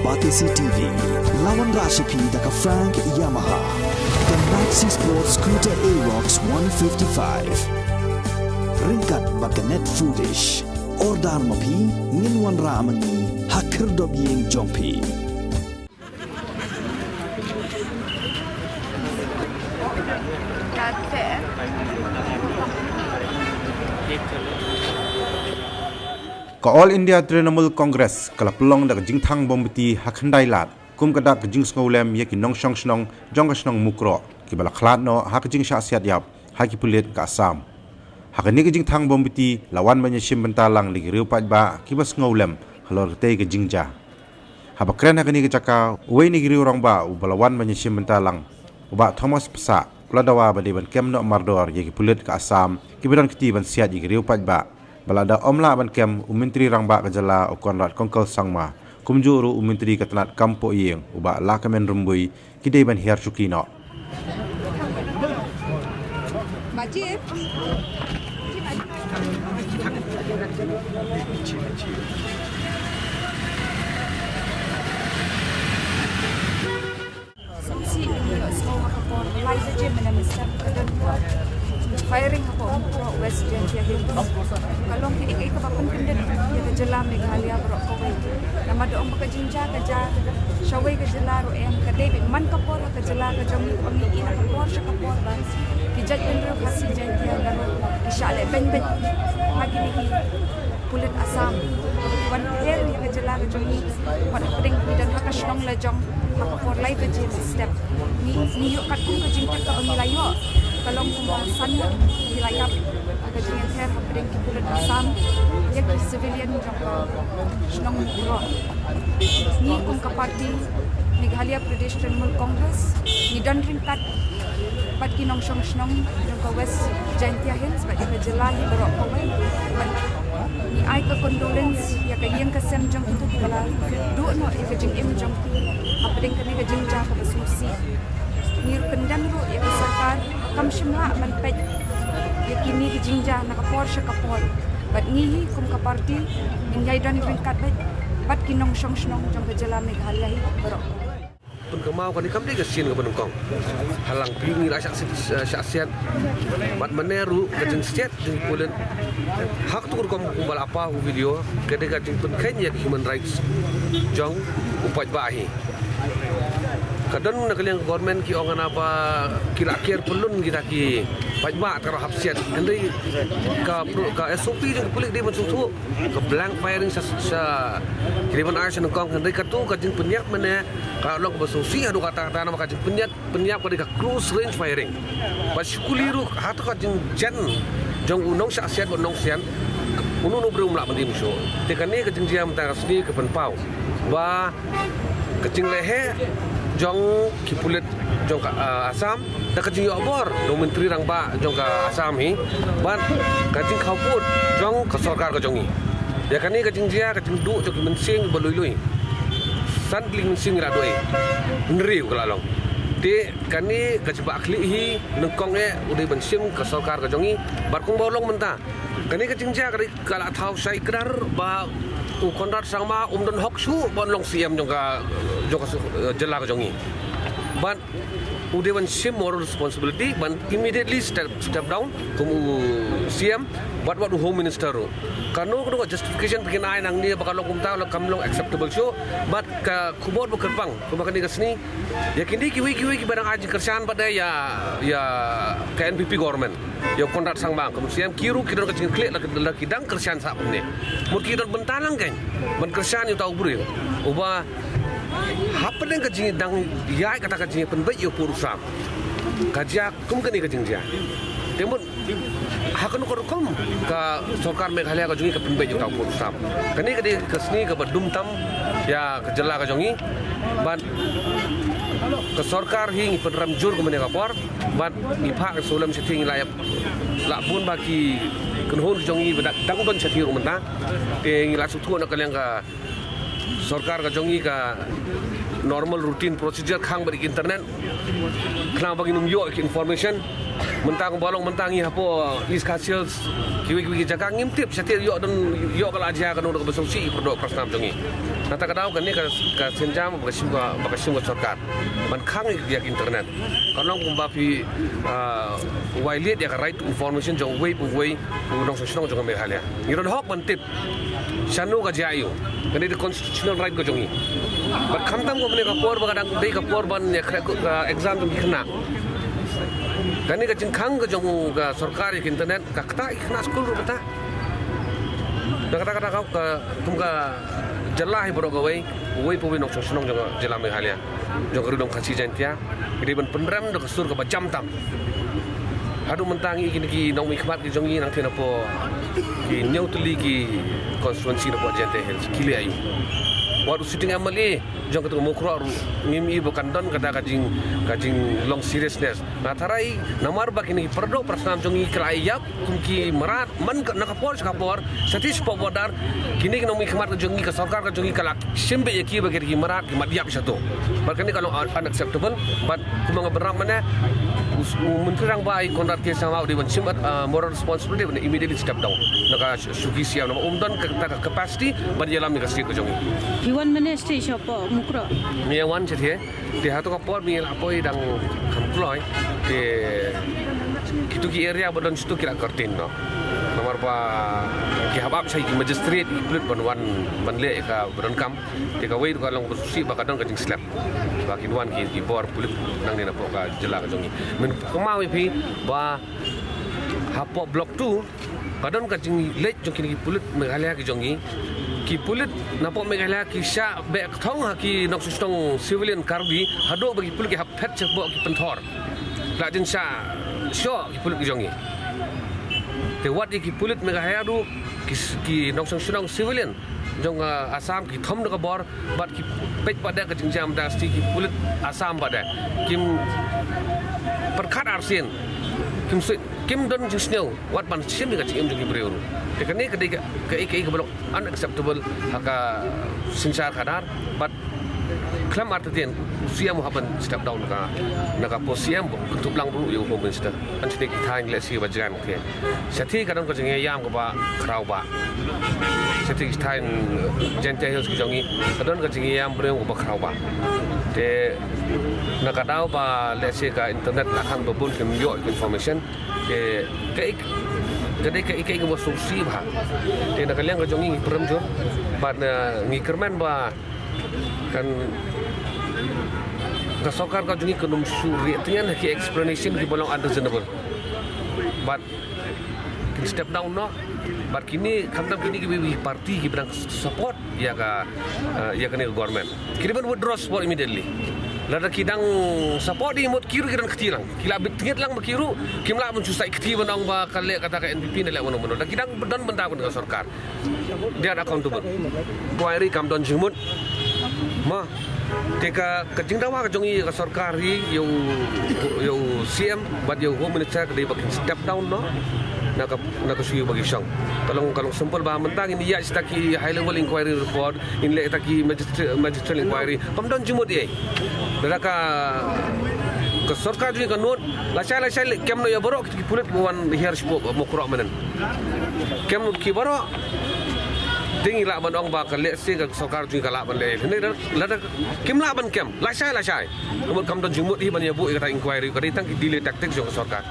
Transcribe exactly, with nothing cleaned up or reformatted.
Batesi T V, la wanrah sha phi da ka Frank Yamaha, ka Maxi Sport Scooter Aerox one fifty-five. Ryngkat bad ka Net Foodish. Order ma phi, ngin wanrah ma ngi ha khyrdop ïing jong phi. Ka All India Trinamool Congress ka la pynlong da ka jingthang bom bithi ha Khyndai Lad kum ka dak ka jingsngewlem ïa ki nongshong shnong jong ka shnong Mukroh kiba la khlad noh ha ka jingshah siat ïap ha ki pulit ka Assam. Ha kane ka jingthang bom bithi la wan ban ïashim bynta lang da ki riew paidbah kiba sngewlem halor katei ka jingjia. Haba kren ha kane ka jaka, uwei na ki riew rangbah uba la wan ban ïashim bynta lang, u Bah Thomas Psah, u la dawa ba dei ban kem noh mardor ïa ki pulit ka Assam kiba don kti ban siat ïa ki riew paidbah. Ba lada ym lah ban kem, u Myntri Rangbah ka jylla u Conrad Kongkal Sangma, kumjuh ruh u Myntri ka tnat kam pohïing u Bah Lahkmen Rymbui, ki dei ban hiar shuki noh. Sngewsih ïohsngew ha ka por lai baje mynne mynstep ka don firing hapoh Mukroh, West Jaintia Hills. Ka long kaei kaei kaba pynkyndit ïa ka jylla Meghalaya baroh kawei. Namar da ong ba ka jingjia ka jia shawei ka jylla ruh, em, ka dei beit man ka por ha ka jylla ka jong ngi, kaba ngi i na ka por sha ka por ba ki jaitbynriew Khasi Jaiñtia Garo ki shah leh beiñ beit ha kine ki pulit Assam. Wan pher ïa ka jylla ka jong ngi, wat hapdeng ngi don ha ka shnong la jong ha ka por lai baje mynstep. Ngi, ngi ïoh katkum ka jingtip kaba ngi la ïoh, ka long kumba san ngut ki la ïap ha ka jingïather hapdeng ki pulit Assam ïa ki civilian jong ka shnong Mukroh. Ngi kum ka party Meghalaya Pradesh Trinamool Congress, ngi don ryngkat bad ki nongshong shnong jong ka West Jaintia Hills bad ka jylla hi baroh kawei. Bad ngi ai ka condolence ïa ka ïing ka sem jong kito kiba la duh noh ïa ka jingim jong ki hapdeng kane ka jingjia kaba sngewsih. Ngi kyndem ruh ïa ka sorkar, kam shym lah ban peit ïa kine ki jingjia na ka por sha ka por. Bad ngi hi kum ka party ngin ïai don ryngkat bad, bad ki nongshong shnong jong ka jylla Meghalaya hi baroh. Pynkynmaw kane kam dei ka sien kaba nyngkong. Ha Langpih ngi la shah siat, shah siat. Bad mynne ruh ka jingsiat jong ki pulit. Ha kato ka rukom kumba la pah u video, ka dei ka jingpynkheiñ ïa ka human rights jong u paidbah hi. Ka don na ka liang ka government ki ong hana ba ki la ker pynlun kita ki paidbah tang ba hap siat. Hynrei ka pro-, ka S O P jong ki pulit dei ban sngewthuh, ka blank firing sha, sha, ki dei ban ai sha nyngkong. Hynrei kato ka jingpynïap mynne ka long kaba sngewsih haduh katta katta namar ka jingpynïap, pynïap ka dei ka close range firing. Bad shu kylli ruh hato ka jingjan jong u nongshah siat bad u nongsiat, uno uno u briew um lah ban im shuh. Te kane ka jingjia mynta ka sngi ka pynpaw ba ka jinglehheh jong ki pulit jong ka, ah, Assam, da ka jingïohbor na u Myntri Rangbah jong ka Assam hi, bad ka jingkhawpud jong ka sorkar ka jong ngi. Ïa kane ka jingjia, ka jingduh jong ki mynsiem ba lui lui. San tylli ki mynsiem ngi la duh ei. Hynriew ka la long. Te kane ka jingbahkhlieh hi nyngkong eh u dei ban shim ka sorkar ka jong ngi. Bad kumba u long mynta, kane ka jingjia ka dei ka la thaw shai kdar ba u Conrad Sangma um don hok shuh ban long C M jong ka, jong ka, eh, jylla ka jong ngi. Bad u dei ban shim moral responsibility ban immediately step, step down kum u C M bad, bad u Home Minister ruh. Kano kano ka justification phi kin ai nangne ba ka long kumta, la kam long acceptable shuh. Bad ka khubor ba kyrpang kumba kane ka sngi, ïa kine kiwei kiwei kiba dang ai jingkyrshan bad ïa, ïa ka N P P government, ïa u Conrad Sangma kum u C M, ki ruh ki don ka jingkylli, la, la ki dang kyrshan sah kumne. Mut ki don bynta lang kan ban kyrshan ïa uta u briew uba hapdeng ka jingdang ïaid kata ka jingpynbeit ïa u pud u sam. Ka jia kum kane ka jingjia. Te mut ha kano ka rukom ka sorkar Meghalaya ka jong ngi ka pynbeit ïa uta u pud u sam. Kane ka dei ka sngi kaba dum tam ïa ka jylla ka jong ngi. Bad ka sorkar hi ngi pynrem jur kumne ka por. Bad ngi phah ka sngewlem shathie, ngi la ïap, la bun ba ki kynhun ki jong ngi ba dang don shathie ruh mynta. Te ngi la sngewthuh na ka liang ka Sorkar ka jong ngi ka normal routine procedure khang bad internet. Khnang ba ngin ym ïoh ki information. Mynta kumba long mynta ngi hapoh East Khasi Hills, kiwei kiwei ki jaka ngim tip shatei ïoh don, ïoh ka la jia kano kaba sngewsih ïa ki pardoh parasnam jong ngi. Nangta ka daw kane ka, ka sienjam ba ka shim ka, ba ka shim ka sorkar ban khang ïa ki internet. Ka long kumba phi, ah, violate ïa ka right to information jong uwei pa uwei u nongshong shnong jong ka Meghalaya. Ngi don hok ban tip shano ka jia aiu. Kane dei constitutional right ka jong ngi. Bad khamtam kumne ka por ba ka dang dei ka por ban ïakhreh ka exam jong ki khynnah. Kane ka jingkhang ka jong ka sorkar ïa ka internet ka ktah ïa ki khynnah skul ruh mynta. Na kata kata ka, ka kum ka jylla hi baroh kawei, uwei pa uwei u nongshong shnong jong ka jylla Meghalaya, jong ka Ri Lum Khasi Jaiñtia, ki dei ban pynrem da ka sur kaba jam tam. Haduh mynta ngi kine ki nongmihkhmat ki jong ngi nangtei napoh ki hynñiew tylli ki constituency napoh Jaiñtia Hills ki leh aiu. Wat u sitting M L A jong kata ka Mukroh ruh ngim i ba kan don kata ka jing, ka jinglong seriousness. Nga tharai namar ba kine ki pardoh parasnam jong ngi ki la ïap kum ki mrad man ka, na ka por sha ka por, shatei shapoh border, kine ki nongmihkhmat ka jong ngi, ka sorkar ka jong ngi ka la shim beit ïa ki ba ki dei ki mrad, ki mat ïap shato. Bad kane ka long un-, unacceptable. Bad kumba nga bynrap mynne, u, u Myntri Rangbah Conrad K Sangma u dei ban shim, uh, moral responsibility ban immediately step down na ka shu-, shuki C M namar um don kata ka capacity ban ïalam ïa ka state ka jong ngi. Phi wan mynne shatei shapoh Mukroh? Ngi wan shatei. Te hato ka por ba ngi la poi dang kham kloi. Te kitu ki area ba don shitu ki la curtain noh. Namar ba ki hap ap sha ki magistrate, ki pulit ban wan ban leh kaba donkam. Te kawei ruh ka long ba sngewsih ba ka don ka jingslap ba kin wan ki, ki bor pulit nangne napoh ka jylla ka jong ngi. Mynta kumne ïa phi ba hapoh Block two ka don ka jingleit jong kine ki pulit Meghalaya ki jong ngi. Ki pulit napoh Meghalaya ki shah beh kthong ha ki nongshong shnong civilian Karbi, haduh ba ki pulit ki hap phet shapoh ki pynthor. La jin shah shoh ki pulit ki jong ngi. Te wat ïa ki pulit Meghalaya ruh ki, ki nongshong shnong civilian jong, ah, Assam ki thom da ka bor, bad ki peit pat da ka jingjia mynta ka sngi ki pulit Assam pat da kim pyrkhat arsien, kim sui, kim don jingsngew wat ban shim ïa ka jingim jong ki briew ruh. Te kane ka dei ka, ka, ka, ka ba long unacceptable ha ka synshar khadar. Bad khlem artatien u C M u hap ban step down na ka, na ka post C M, bad kynthup lang ruh ïa u Home Minister. Hynrei ki thaiñ lehse ba jngai. Shatei ka don ka jingïaïam kaba khraw bha. Shatei ki thaiñ Jaiñtia Hills ki jong ngi ka don ka jingïaïam briew kaba khraw bha. Te na ka daw ba lehse ka internet la khang ba bun kim ïoh information. Te kaei, ka dei kaei kaei kaba sngewsih bha. Te na ka liang ka jong ngi ngi pyrem jur bad, eh, ngi kyrmen ba kan ka sorkar ka jong ngi kan ym shu rieh tyngen ha ki explanation kiba long unreasonable. Bad kin step down noh. Bad kine, khamtam kine kiwei kiwei ki party kiba dang support ïa ka, eh, ïa kane ka government, ki dei ban withdraw support immediately. Lada ki dang support de mut ki ruh ki don kti lang. Ki la bit tngit lang ba ki ruh kim lah ban shu sait kti ban ong ba ka leh kata ka N P P ne leh mano mano. Lada ki dang don bynta ban ka sorkar, they are accountable. Inquiry kam don jingmut. Ma, te ka, ka jingdawa ka jong ngi ïa ka sorkar hi, ïa u, ïa u C M bad ïa u Home Minister ka dei ba kin step down noh na ka, na ka shuki ba ki shong. Ka long, ka long simple ba mynta ngin ïa ïa kita ki high level inquiry report, ngin leh kita ki magistri-, magisterial inquiry. Pam don jingmut ei. Lada ka, ka sorkar jong ngi ka nud lashai lashai, kem noh ïa baroh kita ki pulit ba wan hiar shapoh Mukroh mynhynnin. Kem ki baroh. Te ngi lah ban ong ba ka lehse ka sorkar jong ngi ka lah ban leh. Lada, lada kim lah ban kem lashai lashai, ka mut kam don jingmut hi ban ïa buh ïa kata inquiry, ka dei tang ki delay tactics jong ka sorkar.